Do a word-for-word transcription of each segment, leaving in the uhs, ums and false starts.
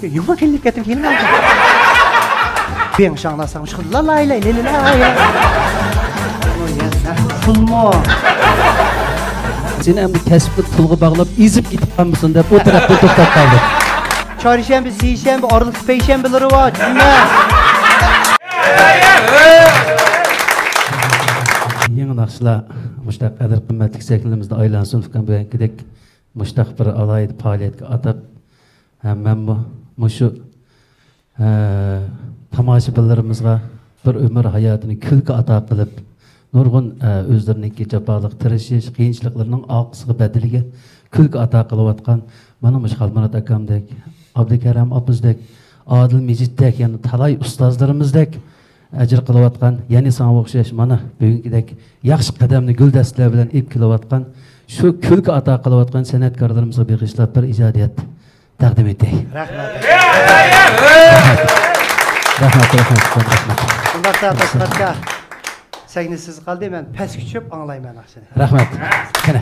يۇمۇر قىلىپ كەتتىم، كېلىڭ. بىڭ شاڭلاساڭ شۇ لا لاي لاي لاي لاي. پۇلمۇ؟ سېنى ئەمدى كەسىپنى پۇلغا باغلاپ ئېزىپ كېتىپ قالمىسۇن دەپ ئۇ تەرەپتە توختاپ قالدى. چارشەنبە، سەيشەنبە، ئارىلىقتا پەيشەنبىلىرى بار، جۈمە. يېڭى ناخشىلار مۇشۇنداق قەدىر قىممەتلىك سەھنىلىرىمىزدە ئايلانسۇن، ئۇكام، بۈگۈنكىدەك مۇشۇنداق بىر ئالاھىدە پائالىيەتكە ئاتاپ، ھە، مەنمۇ مۇشۇ، ھە، تاماشىبىنلىرىمىزغا بىر ئۆمۈر ھاياتىنى كۈلكە ئاتا قىلىپ، نۇرغۇن، ھە، ئۆزلىرىنىڭكى جاپالىق تىرىشىش، قىيىنچىلىقلىرىنىڭ ئارقىسىغا بەدىلىگە كۈلكە ئاتا قىلىۋاتقان مانا مۇشۇ خالمۇرات ئاكامدەك، ئابدۇكەرەم ئاپىمىزدەك، ئادىل مىجىتتەك، يەنە تالاي ئۇستازلىرىمىزدەك ئەجىر قىلىۋاتقان، يەنە ساڭا ئوخشاش مانا بۈگۈنكىدەك ياخشى قەدەمنى گۈلدەستىلەر بىلەن ئېلىپ كېلىۋاتقان، شۇ كۈلكە ئاتا قىلىۋاتقان سەنئەتكارلىرىمىزغا بېغىشلاپ بىر ئىجادىيەت تەقدىم ئېتەي. رەھمەت. رەھمەت، رەھمەت، رەھمەت. شۇنداقتا، تاشقارچا سەھنە سىزگە قالدى، مەن پەسكە چۈشۈپ ئاڭلايمەن ناخشىنى. رەھمەت. قېنى.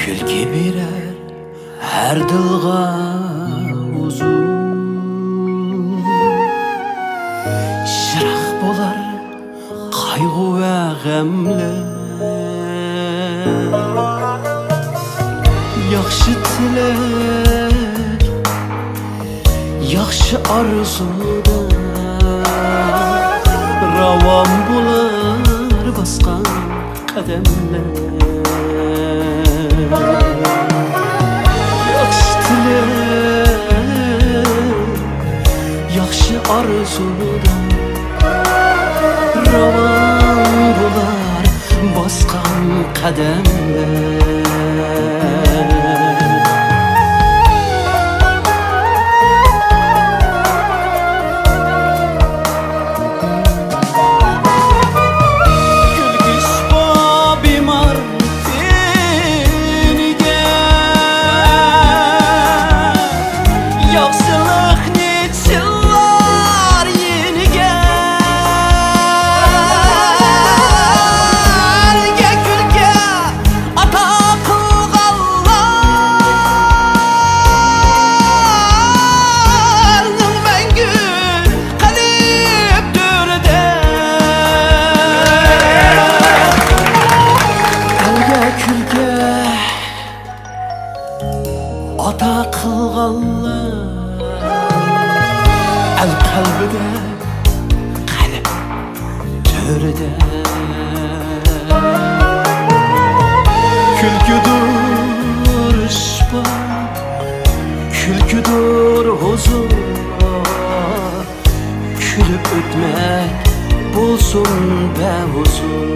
كۈلكە بېرەر ھەر دىلغا ھۇزۇر، يىراق بولار قايغۇ ۋە غەملەر. ياخشى تىلەك، ياخشى ئارزۇدا راۋان بولار باسقان قەدەملەر. ياخشى تىلەك، ياخشى ئارزۇدا راۋان بولار باسقان قەدەملەر. كۈلكە شىپا بىمار تېنىگە، ياخشىلىقنى چىللار يېنىگە. كۈلكە ئاتا قىلغانلارنىڭ مەڭگۈ قەلب تۆرىدە. ئەلگە كۈلكە ئاتا قىلغانلار ئەل قەلبىدە، قەلب تۆرىدە. كۈلكىدۇر شىپا، كۈلكىدۇر ھۇزۇر، كۈلۈپ ئۆتمەك بولسۇن بەھۇزۇر.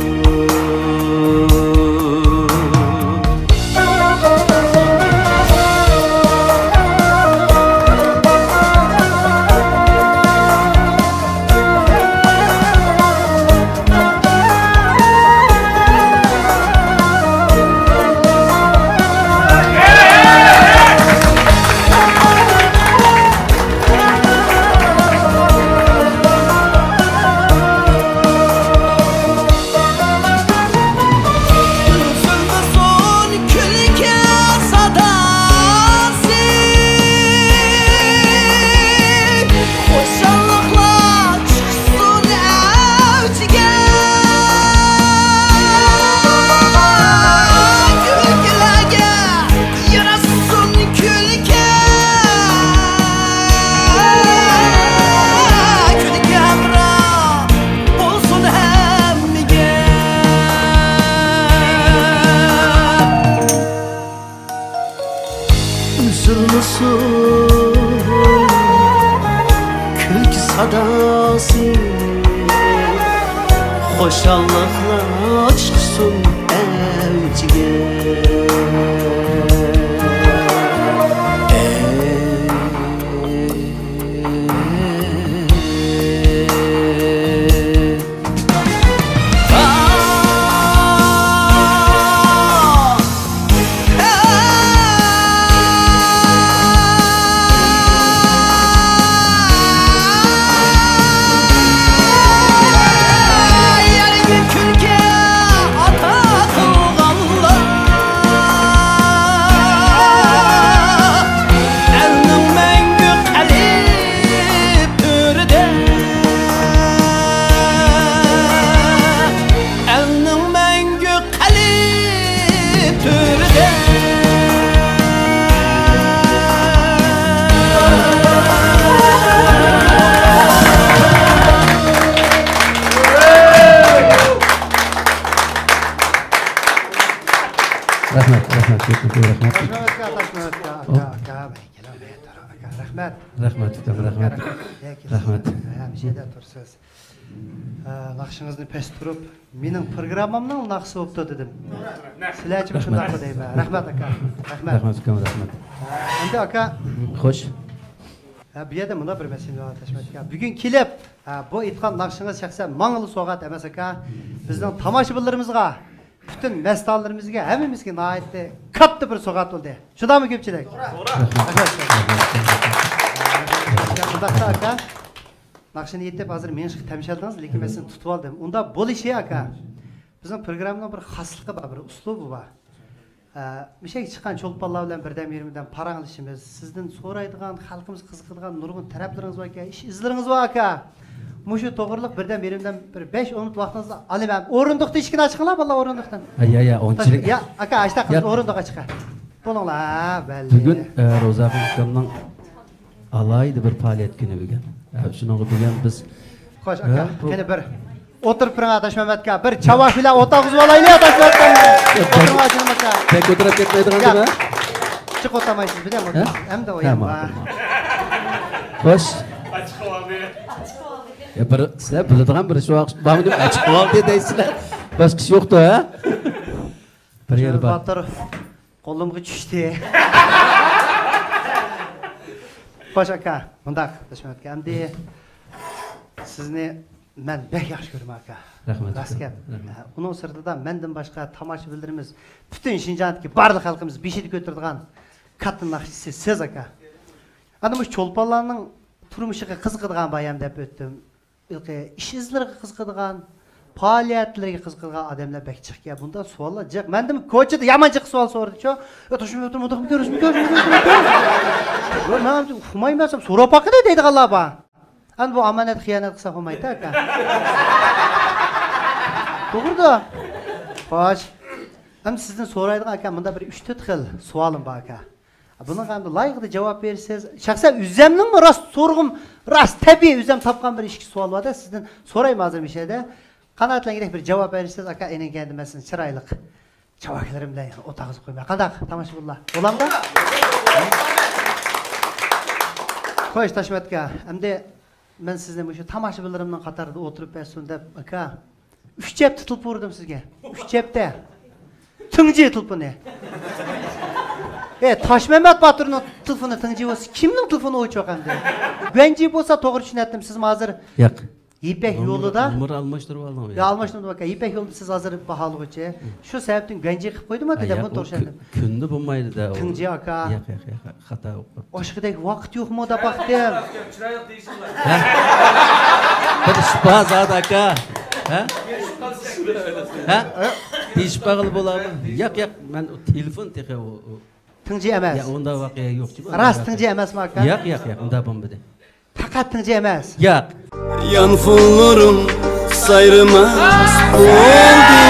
خۇشاللىقلار چىقسۇن ئەۋجىگە. ئەلنىڭ مەڭگۈ قەلب تۆرىدە. رەھمەت، رەھمەت، كۆپتىن كۆپ رەھمەت. تاشمەمەتكە، تاشمەمەتكە، ئاكا، ئاكا، بەي، كېلەڭ، بەي، تۇرۇڭ، ئاكا، رەھمەت. رەھمەت، ئۇكام، رەھمەت. رەھمەت. ھە، مۇشۇ يەردە تۇرسىز. ئە، ناخشىڭىزنى پەس تۇرۇپ، مېنىڭ پروگراممامنىڭ ناخشىسى بوپتۇ دېدىم. سىلەرچىمۇ شۇنداقمۇ دەيمەن. رەھمەت، ئاكا. رەھمەت. رەھمەت، ئۇكام، رەھمەت. ئە، ئەمدى، ئاكا. خوش. ھە، بۇ يەردە مۇنداق بىر مەسىلە بار، تاشمەت ئاكا. بۈگۈن كېلىپ، ھە، بۇ ئېيتقان ناخشىڭىز شەخسەن ماڭىلا سوۋغات ئەمەس، ئاكا. بىزنىڭ تاماشىبىنلىرىمىزغا، پۈتۈن مەستانىلىرىمىزگە، ھەممىمىزگە ناھايىتى كاتتا بىر سوۋغات بولدى. شۇنداقمۇ، كۆپچىلىك؟ توغرا. رەھمەت. ئۇنداقتا، ئاكا، ناخشىنى ئېيتىپ، ھازىر مېڭىشقا تەمشەلدىڭىز، لېكىن مەن سىزنى تۇتۇۋالدىم. ئۇنداق بولۇشى، ئاكا، بىزنىڭ پروگراممىنىڭ بىر خاسلىقى بار، بىر ئۇسلۇبى بار. ئە، مۇشەگە چىققان چولپانلار بىلەن بىردەم يېرىمدەم پاراڭلىشىمىز. سىزدىن سورايدىغان، خەلقىمىز قىزىقىدىغان نۇرغۇن تەرەپلىرىڭىز باركەن، ئىش ئىزلىرىڭىز بار ئاكا. مۇشۇ توغرىلىق بىردەم يېرىمدەم بىر بەش ئون مىنۇت ۋاقتىڭىزنى ئالىمەن. ئورۇندۇقتا ئىشىكىنى ئاچقىلار، بالىلار، ئورۇندۇقتىن. ھە، يا، يا، ئونچىلىك. يا، ئاكا، ئاشتا قىلسا، يا. ئورۇندۇققا چىقە. بولۇڭلار، ھە، بەللى. بۈگۈن، ئە، روزاخۇن ئۇكامنىڭ ئالاھىدە بىر پائالىيەت كۈنى بۈگۈن. ھە، شۇنىڭغا بۈگۈن بىز، خوش، ئاكا، ھە، بۇ قېنى بىر ئولتۇرۇپ بېرىڭ، تاشمەمەت ئاكا. بىر چاۋاك بىلەن ئولتۇرغۇزۇۋالايلى، تاشمەمەت ئاكا. ياق، بەك، ئولتۇرۇڭ، ئاجىنىم ئاكا. بەك ئولتۇرۇپ كەتمەيدىغاندىمۇ؟ ياق. جىق ئولتۇرمايسىز، بىلەم، ھە؟ ئولتۇرمايسىز. ھەمدە ھە، ئويۇن ماقۇل، بار. ماقۇل. خوش. يا، بىر، سىلەر بىلىدىغان بىر شۇ ۋاقىت بارمىدىم، ئاچىق بولدى دەيسىلەر. باشقا ئىش يوقتۇ، ھە؟ بىر يەر بار. باتۇر. قولۇمغا چۈشتى. خوش ئاكا، مۇنداق، تاشمەت ئاكا، ئەمدى سىزنى مەن بەك ياخشى كۆرىمەن، ئاكا. رەھمەت، راست ئاكا. گەپ. رەھمەت. ئۇنىڭ سىرتىدا مەندىن باشقا تاماشىبىنلىرىمىز، پۈتۈن شىنجاڭدىكى بارلىق خەلقىمىز بېشىدا كۆتۈرىدىغان كاتتا ناخشىچىسى سىز، ئاكا. ئەنە مۇشۇ چولپانلارنىڭ تۇرمۇشىغا قىزىقىدىغان بايام دەپ ئۆتتۈم. ھېلىقى ئىش ئىزلىرىغا قىزىقىدىغان، پائالىيەتلىرىگە قىزىقىدىغان ئادەملەر بەك جىقكەن. بۇنداق سوئاللار جىق. مەندىن كوچىدا يامان جىق سوئال سورىدىچۇ. يا، توشۇن، مۇنداقمۇ كۆرۈرسىزمۇ، كۆرۈرسىزمۇ، كۆرۈرسىزمۇ؟ يا، مەن ئۇقمايمەن، سوراپ باققىلى دەيدىغانلار بار. ئەمدى بۇ ئامانەت خىيانەت قىلسا بولمايدۇ، ئاكا. توغرىدۇ. خوش. ئەمدى سىزدىن سورايدىغان، ئاكا، مۇنداق بىر ئۈچ تۆت خىل سوئالىم بار، ئاكا. بۇنىڭغا ئەمدى لايىقىدا جاۋاب بېرىسىز. شەخسەن ئۆزەمنىڭمۇ راست سورىغۇم، راست تەبىئىي ئۆزەم تاپقان بىر ئىككى سوئال بار-دە، سىزدىن سورايمەن ھازىر مۇشۇ يەردە. قانائەتلەنگۈدەك بىر جاۋاب بېرىسىز، ئاكا، ئېنىڭ كەينىدە مەن سىزنى چىرايلىق چاۋاكلىرىم بىلەن يەنە ئولتۇرغۇزۇپ قويىمەن. قانداق؟ تاماشىبىنلار. بولامدۇ؟ خوش، تاشمەت ئاكا. ئەمدى مەن سىزنى مۇشۇ تاماشىبىنلىرىمنىڭ قاتارىدا ئولتۇرۇپ بەرسۇن دەپ، ئاكا، ئۈچ ھەپتە تېلېفون ئۇردۇم سىزگە. ئۈچ ھەپتە. تىڭجى تېلېفونى. ئە، تاشمەمەت باتۇرنىڭ تېلېفونى تىڭجى بولسا، كىمنىڭ تېلېفونى ئوچۇق ئەمدى؟ گۇەنجى بولسا توغرا چۈشىنەتتىم، سىزمۇ ھازىر ياق. يىپەك يولىدا. نومۇر ئالماشتۇرۇۋالدىڭ يا؟ يا، ئالماشتۇردۇم ئاكا. يىپەك يولىدا سىز ھازىر باھالىغۇچى. شۇ سەۋەبتىن گۇەنجى قىلىپ قويدۇم-ھە، ھە، تېلېفون ياق، ئۇ توغرا چۈشەنتىم. كۈندە بولمايدۇ-دە ئۇ. تىڭجى ئاكا. ياق، ياق، ياق، خاتا بولۇپ قاپتۇ. ئاشۇقىدەك ۋاقىت يوقمۇ دەپ باقتىم. ھە؟ بىر ئىش بار زادى ئاكا. ھە؟ ھە؟ دېيىشىپ قالغىلى بولامۇ؟ ياق، ياق، مەن ئۇ تېلېفون تېخى ئۇ، ئۇ. تىڭجى ئەمەس. يا، ئۇنداق ۋەقە يوق. راست تىڭجى ئەمەسمۇ ئاكا؟ ياق، ياق، ياق، ئۇنداق بولمىدى. پەقەت تىڭجى ئەمەس. ياق. يانفونلىرىم سايرىماس بولدى.